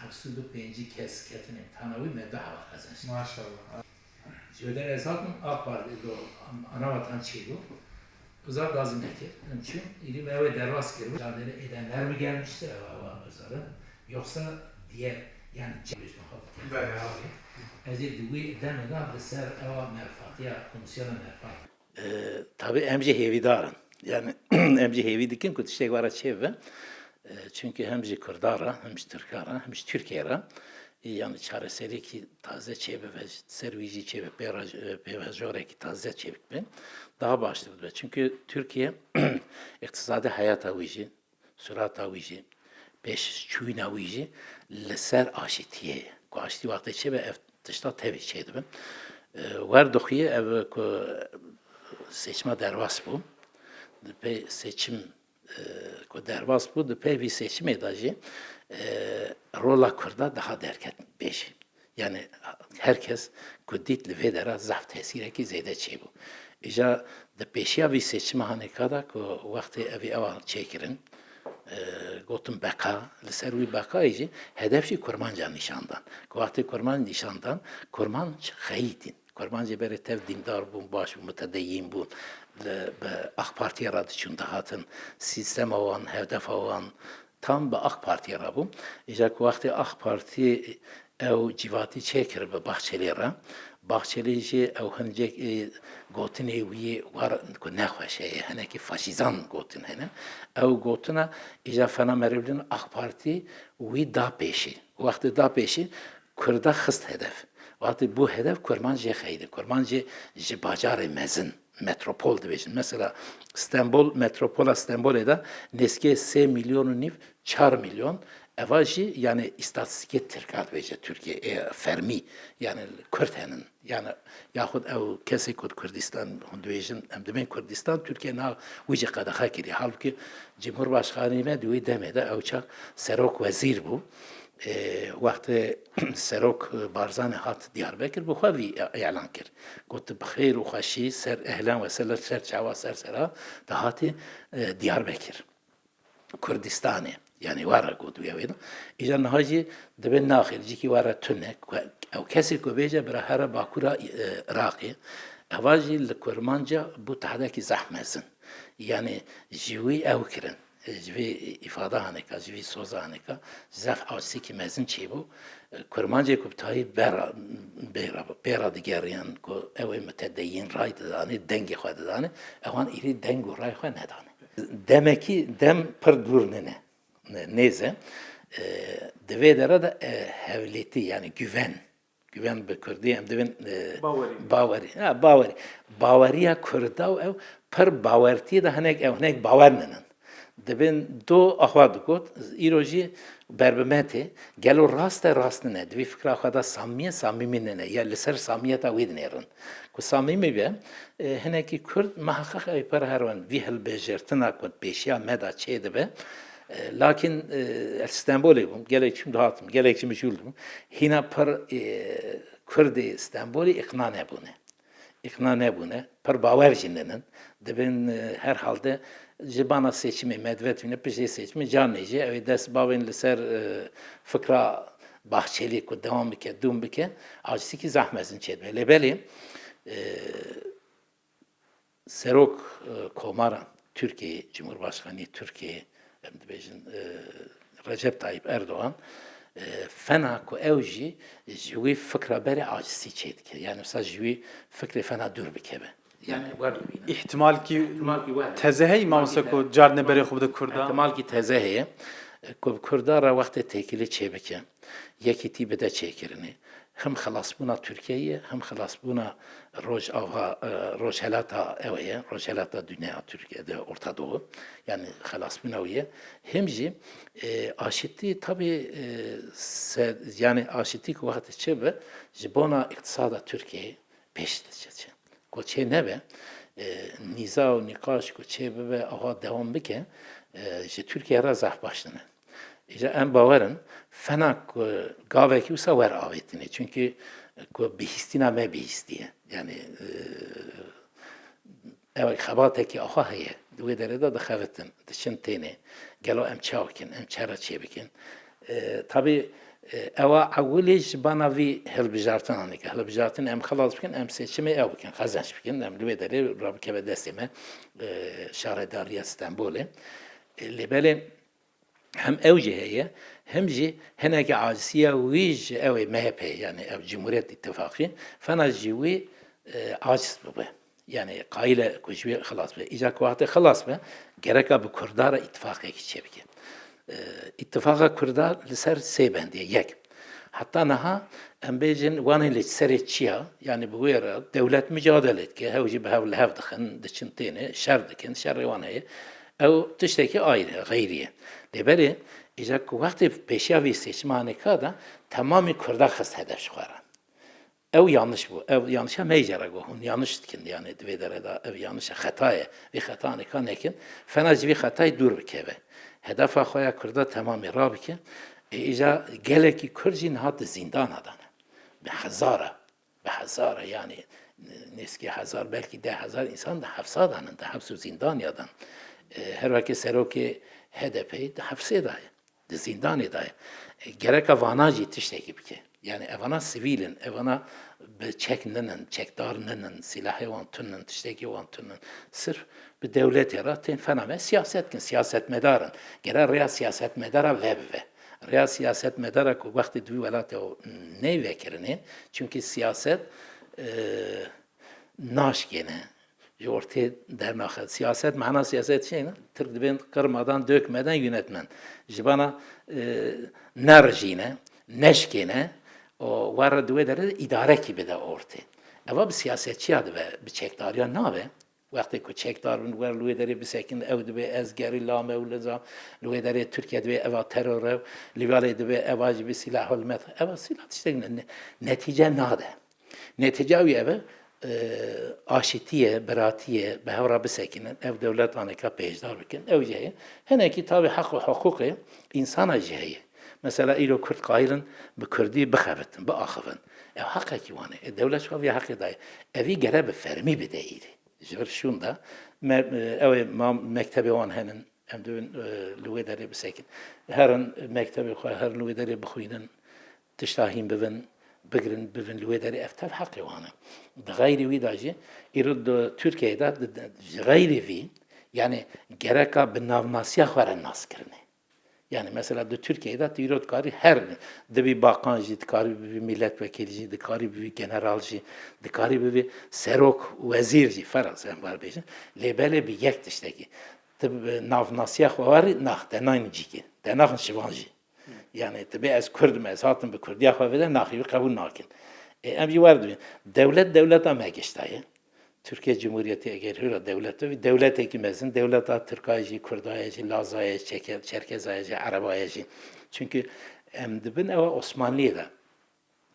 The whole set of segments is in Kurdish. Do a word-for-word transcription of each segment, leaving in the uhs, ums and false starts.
Heştê û pêncî kes ketine tana wî me du hewa qezenç. Maşallah. Ji wê derê ez hatim AK Partî do Anavatan çêbû. Uzak gazî nekir. Çün îrî me wê derbas kiribû. Can dedi, Edenler mi gelmiştir eva eva Özal'ın? Yoksa diğer, yani, Belê. Ez ê di wî demê de li ser ewa merfatiya, komisyona merfat. E, tabi em jî hêvîdar in. Yani em jî hêvî dikin ku tiştek were çêbibe. E, çünkü hem ji Kurda re, hem ji Tirka re, hem ji Türkiye re, e, yani çareseriyekî taze çêbibe, ser wî jî çêbibe, pêra-, e, pêvajorekî taze çêbibe, daha baştir dibe. Çünkü Türkiye îqtisadî heyata wî jî, surata wî jî, pêşçûyîna wî jî li ser aşitiyê ye. Ku aşitî wextê çêbe, ev tişta tevî çêdibin. E, wer dixuye ev ku seçima derbas bû. Di pey seçim, e, ku derbas bû, di pey vî seçimê de jî, e, rola Kurda daha derket bêjî. Yani her kes ku dît li vê dera zaf tesîrekî zêde çêbû. Îja di pêşiya vî seçima hanêka de ku wextê evî ewa çêkirin, e, gotin beqa, li ser wî beqayê jî hedef jî kurmanca nîşan dan. Ku wextê kurmanc nîşan dan, kurmanc xeyîtîn. Kurmancê berê tev dîndar bûn, baş bûn, mutedeyîn bûn. Li, bi AK Partiyê re diçûn dihatin. Sîstema wan, hedefa wan tam bi AK Partiyê re bû. Îja ku wextê AK Partî ew cîvatî çêkir bi Bahçelî re, Bahçelî jî ew hincek, e, gotinê wî war ku nexweş heye, hinekî faşîzan gotin hene. Ew gotina îja fena merivlin AK Partî wî da pêşî. Wextê da pêşî, Kurda xist hedef. Wextê bû hedef, kurmancê xeyde. Kurmancê ji bajarê mezin, metropol dibêjin. Mesela Stenbol, metropola Stenbolê de nêzkê sê milyon û nîv, çar milyon. Eva jî, yani, îstatîstîkê Tirka dibêje, Tirkiye, e, fermî, yani, Kurd henin. Yani, yaxud ew kesê ku Kurdistan, hûn dibêjin, em dibên Kurdistan, Tirkiye niha wî jî qedexe kiriye. Halbûkî Cumhurbaşkanî me di wî demê de ew çax serok wezîr bû. E, wextê Serok Barzanî hat Diyarbekir, bi xwe vî îlan kir. Got, "Tu bi xêr û xweşî ser ehlen ve ser, ser çava ser sera dihatî, e, Diyarbekir, Kurdistanê." Yani were got wî wê de. Îja niha jî dibê naxêr, cîkî were tune. Ku ew kesê ku bêje bira here bakura, e, Iraqê, eva jî li kurmanca bû tehdekî zehf mezin. Yani ji wî ew kirin. Ji vê îfada haneka, ji vî soza haneka, zaf acizekî mezin çêbû. Kurmancê ku bi tayî bera, bêra, pêra digeriyan ku ew ê mutedeyîn ray didanê, dengê xwe didanê, ewan îrî deng û ray xwe nedanê. Demekî dem pir dûr nine, nêz e. E, di vê dere de, e, hewlêtî, yani güven, Güven bi kurdî em dibin, e, Bawerî. Bawerî. Ha, bawerî. Baweriya Kurda û ew pir bawertiyê de hinek ew hinek bawer ninin. Dibin do axwa digot, îro jî ber bi me tê, gelo rast e, rast nine. Di vî fikra xwe de samî ye, samîmî nine. Ya li ser samiyeta wî dinêrin. Ku samîmî be, e, hinekî Kurd miheqeq ew pir herwen vî hilbijêrtina ku pêşiya me de çêdibe. E, lakin, e, ez Stenbolê bûm, gelek çûm dihatim, gelek jî mijûl bûm. Hîna pir, e, Kurdê Stenbolê îqna nebûne. Îqna nebûne. Pir bawer jî ninin. Dibin, e, herhalde ji bana seçimê me divetîne, piştê seçimê carnê jî ew ê dest bavên li ser, e, fikra Bahçelî ku dewam bike, dûm bike, acizîkî zehf mezin çêdibe. Lê belê, e, Serok, e, Komara Tirkiyeyê, Cumhurbaşkanî Tirkiyeyê, em dibêjin, e, Recep Tayyip Erdogan, e, fena ku ew jî ji wî fikra berê acizî çêdike. Yani wisa ji wî fikrê fena dûr bikeve. Yani, yani, wer dibîne. Îhtimalkî, îhtimalkî wer. Teze heye, mamoste, ku carne berê xwe bide Kurda? Îhtimalkî teze heye, e, ku bi Kurda re wextê têkilî çêbike. Yekîtî bide çêkirinê. Him xilasbûna Tirkiyeyê ye, him xilasbûna Rojava, e, Rojhelata ew ye, Rojhelata Dinya Tirkiye de Orta Doğu. Yani xilasbûna wî ye. Him jî, e, aşitî tabî, e, se-, yani aşitî ku wextê çêbe, ji bona îqtisada Tirkiyeyê pêş diçe. Ku çê nebe, e, nîza û nîqaş ku çê bibe, aha dewam bike, e, ji Tirkiye re zehf baş nine. Îja em bawer in, fena ku gavekî wisa wer avêtinê. Çunkî ku bihîstîna me bihîstiye. Yani, e, ew xebatekî axa heye. Di wê derê de dixebitin, diçin tênê. Gelo em çawa bikin, em çera çê bikin? E, tabî E, ewa ewilî ji bana vî hilbijartinan dike. Hilbijartin em xilas bikin, em seçimê ew bikin, qezenç bikin, em li wê derê rabikeve destê me, e, şaredariya Stenbolê. E, lê belê hem ew jî heye, hem jî hinekî acisiya wî ji ew ê M H P, yani ew Cumhuriyet Îttifaqî, fena jî wî, e, aciz bibe. Yani qayîl e ku ji wê xilas be. Îca ku wextê xilas be, gereka bi Kurda re îtifaqekî çêbike. E, îtifaqa Kurda li ser sê bendî ye. Yek, heta niha em bêjin wan ê li serê çiya, yani bi wê re dewlet micadele dike, hew jî bi hev li hev dixin, diçin têne, şer dikin, şerê wan heye. Ew tiştekî ayrı, xeyrî ye. Lê belê, îca ku wextê pêşiya vî seçimanê ka de temamî Kurda xist hedef ji xwe re. Ew yanlış bû. Ev yanlişa me jî re got. Hûn yanlış dikin. Yani di vê derê de ev yanlişa xeta ye. Vî xeta nêka nekin. Fena ji vî xetayê dûr bikeve. Hedefa xwe ya Kurda temamî rabike. Ê, îca gelekî Kurd jî niha di zîndana de ne. Bi hezara. Bi hezara yani nêzîkî hezar, belkî deh hezar însan di hefsa de ne, di heps û zîndaniya de ne. Ê, her wekî serokê H D P'yê di hefsê de ye. Di zîndanê de ye. E, gereka vana jî tiştekî bike. Yani evana sivîl in, evana bi çek ninin, çekdar ninin, silahê wan tunin, tiştekî wan tunin. Sirf bi dewletê re tên fena me siyaset kin, siyasetmedar in. Gere rêya siyasetmedara vebive. Rêya siyasetmedara ku wextê di wî welatê neyve kirinê, çunkî siyaset, e, naşkêne, ji ortê dernaxe. Siyaset, mana siyaset çi ne? Tirk dibên kırmadan, dökmeden yönetmen. Ji bana, e, nerijîne, neşkêne, û were di wê derê de îdarekî bide ortê. Eva bi siyasetçiya dibe, bi çekdariya nabe. Wextê ku çekdar bin, wer li wê derê bisekin, ew dibe ez gerîla me û li za-, li wê derê Tirkiye dibe eva teror e, Lîvalê dibe eva jî bi silah û li me, eva silah tiştek ne, ne, netîce nade. Netîca wî ev e, e, aşîtî ye, biratî ye, bi hev re bisekinin, ev dewlet aneka pêşdar bikin, ew jî heye. Hinekî tabî heq û hiqûqê însana jî heye. Mesela îro Kurd qayil in bi Kurdî bixebitin, biaxivin. Ev heqekî wan e. E, dewlet ji xwe vê heqê daye. Evî gere bi fermî bide îrê. Ji vir şûnda me, e, ew ê ma mektebê wan henin, em dibin, e, li wê derê bisekin. Herin mektebê xwe, herin li wê derê bixwînin, tişta hîn bibin, bigirin, bibin li wê derê, ev tev heqê wan e. Di xeyrî wî de jî, îro di Tirkiyeyê de, di, di, ji xeyrî vî, yani gereka bi navnasiya xwe re nas kirine. Yani mesela di Tirkiyeyê de tu îro dikarî her, dibî bakan jî, dikarî bibî milletvekîl jî, dikarî bibî general jî, dikarî bibî serok, wezîr jî, feraz em wer bêjin. Lê belê bi yek tiştekî. Tu bi navnasiya xwe werî, nax, te naynin cîkê, te naxin şivan jî. Yani tu bê ez Kurd im, ez hatim bi Kurdiya xwe vide, naxî wî qebûl nakin. Ê, em jî wer dibin. Dewlet dewleta me gişta ye. Tirkiye Cumhuriyeti eger hira dewlet be, dewletekî mezin, dewleta Tirka ye jî, Kurda ye jî, Laza ye, Çeke-, Çerkeza ye jî, Ereba ye jî. Çünkü em dibin ewa Osmanliyê de.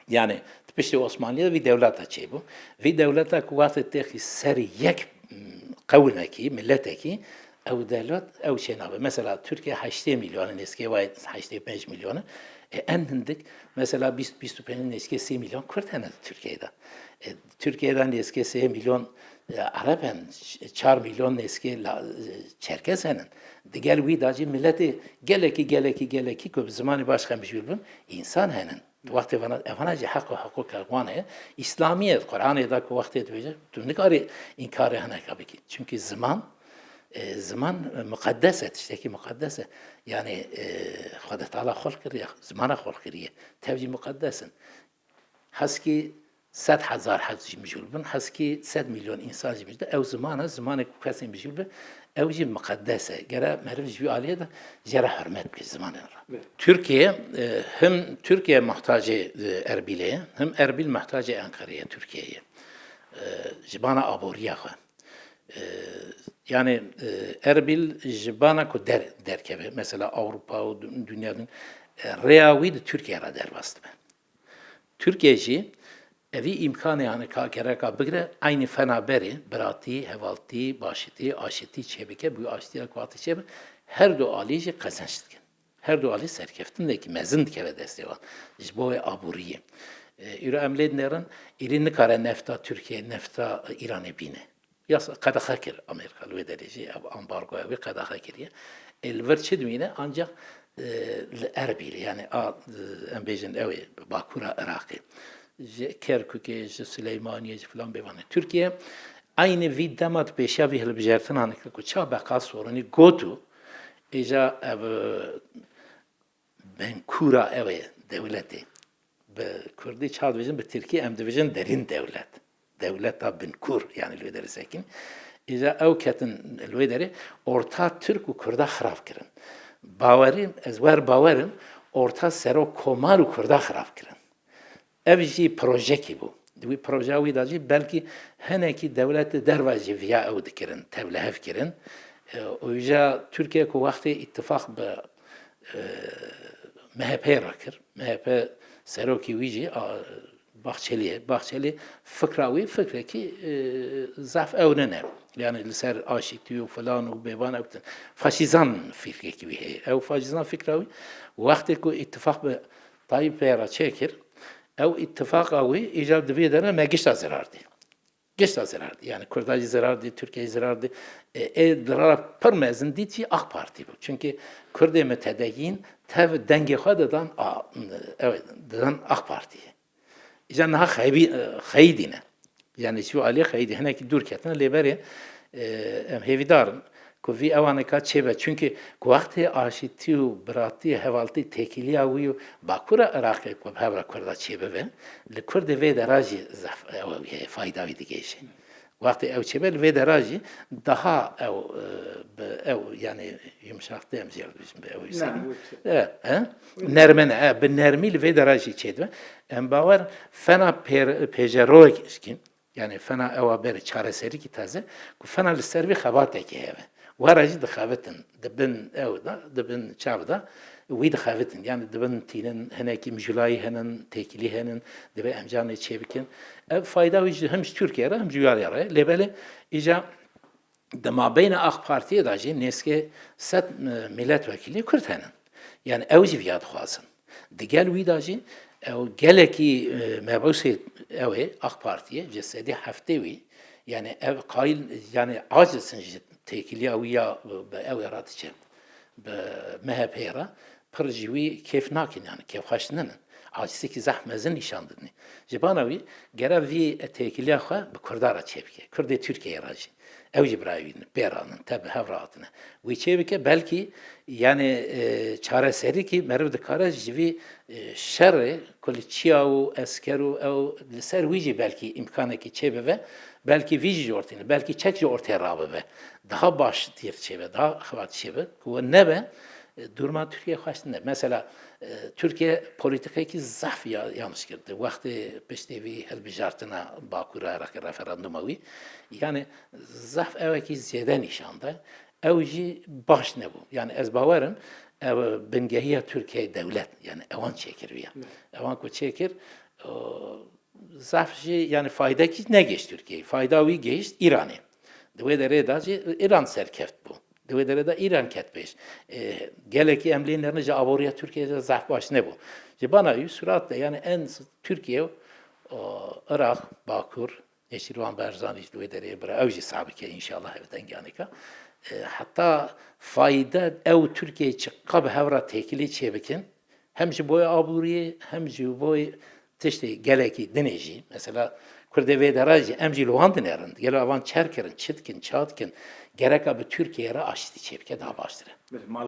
Yani, di piştî Osmanliyê de vî dewleta çêbû. Vî dewleta ku wextê têxî serî yek, mm, qewimekî, milletekî, ew dewlet, ew çê nabe. Mesela, Tirkiye heştê milyon e, nêzîkê wayê heştê pênc milyon e. E, en hindik, mesela, bîst, bîst û pênc, nêzîkê sê milyon Kurd hene di Tirkiyeyê de. E, Tirkiyeyê de nêzîkê sê milyon, e, Ereb hene, ç-, çar milyon nêzîkê la-, e, Çerkez hene. Digel wî de jî milletê gelekî, gelekî, gelekî ku bi zimanê baş xemicûl bin, însan hene. Wextê vana, evana jî heq û hiqûqek wan e. Îslamiyet, Qur'anê de ku wextê dibêje, tu nikarî înkarê hineka bikî. Çünkü ziman, e, ziman, e, muqeddes e, tiştekî muqeddes e. Yani, e, Xwedê Teala xulq kiriye, zimana xulq kiriye. Tev jî muqeddes in. Heskî sed hezar heb jî mijûl bin, heskî sed milyon însan jî mijûl, ew ziman e, zimanê ku kesên mijûl be, ew jî miqedes e. Gere meriv ji vî aliyê de jê re hurmet bike, ji zimanê re. Evet. Tirkiye, e, him Tirkiye muhtacê, e, Erbîlê ye, him Erbîl muhtacê Enqerê ye, Tirkiyeyê ye. E, ji bana aboriya xwe. E, yani, e, Erbîl ji bana ku der-, derkeve, mesela Ewropa û dü-, dinya din, e, rêya wî di Tirkiye re derbas dibe. Tirkiye jî evî îmkanê, yani ka gereka bigire, eynî fena berê, biratî, hevaltî, başitî, aşitî çêbike, bi wî aşitiya ku hate çêbe, her du alî jî qezenç dikin. Her du alî serkeftinekî mezin dikeve destê wan. Ji bo wê aboriyê. E, îro em lê dinêrin, êrî nikare nefta Tirkiye, nefta Îranê bîne. Yasa qedexe kir Amerîka, li wê derê jî ev ambargoya wê qedexe kiriye. Ê, li vir çi dimîne? Ancak e, li Erbîlê, yani a, e, em bêjin ew ê Bakûra Iraqê. Ji Kerkûkê, ji Sileymaniyê, ji filan bêvan e. Tirkiye eynî vî dema di pêşiya vî hilbijartinan ku ça Beqal Sorinî got û îja ev, e, Benkûra ew ê dewletê. Bi kurdî ça dibêjin, bi tirkî em dibêjin derîn dewlet. Dewleta binkûr, yani li wê derê sekin. Îja ew ketin li wê derê orta Tirk û Kurda xirab kirin. Bawerî, ez wer bawerim, orta serok komar û Kurda xirab kirin. Ev jî projekî bû. Di wî projeya wî de jî belkî hinekî dewletê derva jî viya ew dikirin, tevlihev kirin. E, û îja Tirkiye ku wextê îtifaq bi, e, M H P re kir. M H P serokî wî jî, a, Bahçelî ye. Bahçelî fikra wî fikrekî, e, zaf ew nine. Yani li ser aşîtî û filan û bêvan ew tin. Faşîzan fikrekî wî heye. Ew faşîzan fikra wî wextê ku îtifaq bi Tayyipê re çêkir, ew îtifaqa wî îcar di vê derê me gişta zirar dî. Gişta zirar dî. Yani Kurda jî zirar dî, Tirkiye jî zirar dî. E, ê dirara pir mezin dît jî AK Partî bû. Çunkî Kurdê mitedeyîn tev dengê xwe didan a, ew didan AK Partiyê. Îcar niha xeybî-, xeyîdî ne. Yani ji vî alî xeyîdî hinekî dûr ketine, lê berê, e, em hêvîdar in ku vî ewaneka çêbe. Çunkî ku wextê aşîtî û biratî, hevaltî, têkiliya wî û Bakûra Iraqê ku bi hev re Kurda çêbibe, li Kurdê vê dera jî zaf, ew, heye, fayda wî digihêje. Wextê ew çêbe li vê dera jî daha ew, e, bi ew, yani yumuşaklığı em jî bêjin bi ew. Nerm wê çê. E, e? Nermine, e, bi nermî li vê dera jî çêdibe. Em bawer fena pêr-, pêjeroyek şkîn, yani fena ewa berê çareserîkî taze, ku fena li ser vî xebatekî hebe. Were jî dixebitin, di bin ew de, di bin çav de, wî dixebitin. Yani di bin tînin, hinekî mijulayî henin, têkilî henin, divê em canê çê bikin. Ev fayda wî jî hem ji Tirkiye re, hem ji wî alî re. Lê belê îca di mabeyna AK Partiyê de jî nêzkê sed, e, milletvekilî Kurd henin. Yani ew jî viya dixwazin. Di gel wî de jî ew gelekî, e, mebûsê ew ê AK Partiyê ji sedî heftê wî, yani ev qayil, yani aciz in ji têkiliya wî ya bi ew ê re diçe, bi M H P re, pir ji wî kêf nakin, yani kêfxweş ninin. Acizekî zehf mezin nîşan didin. Ji bana wî gere vî têkiliya xwe bi Kurda re çêbike. Kurdê Tirkiyeyê re jî. Ew jî birayê wî ne, pê re ne, tev bi hev re hatine. Wî çêbike, belkî, yani, e, çareserîkî meriv dikare ji vî, e, şerê ku li çiya û esker û ew li ser wî jî belkî îmkanekî çêbibe, belkî vî jî ji ortê ne, belkî çek ji ortê rabibe. Daha baş tîr çêbe, daha xebat çêbe, ku we nebe, e, duruma Tirkiye xweş ne. Mesela, e, Tirkiye polîtîkekî zehf ya-, yanlış kir. Di wextê piştê vî hilbijartina Bakur Iraqê, referanduma wî, yani zehf ewekî zêde nîşan de. Ew jî baş nebû. Yani ez bawer im, ew bingehiya Tirkiyeyê dewlet, yani ewan çêkir viya. Evet. Ewan ku çêkir, o, zaf jî, yani faydekî negihişt Tirkiyeyê. Fayda wî gihişt Îranê. Di wê derê de jî Îran serkeft bû. Di wê derê de Îran ket pêş. E, gelekî em lê nêrine ji aboriya Tirkiyeyê de zaf baş nebû. Ji bana wî surat de, yani en s-, Tirkiye, o, Iraq, Bakur, Nêçîrvan Barzanî jî di wê derê bira ew jî sah bike înşallah ev denganêka. E, heta fayde ew Tirkiyeyê çiqa bi hev re têkilî çêbikin, hem ji boy aboriyê, hem ji boy tiştê gelekî dinê jî. Mesela Kurdê vê dera jî em jî li wan dinêrin. Gelo evan çer kirin, çi dikin, ça dikin? Gereka bi Tirkiyeyê re aştî çêbike daha baştir e. Belê,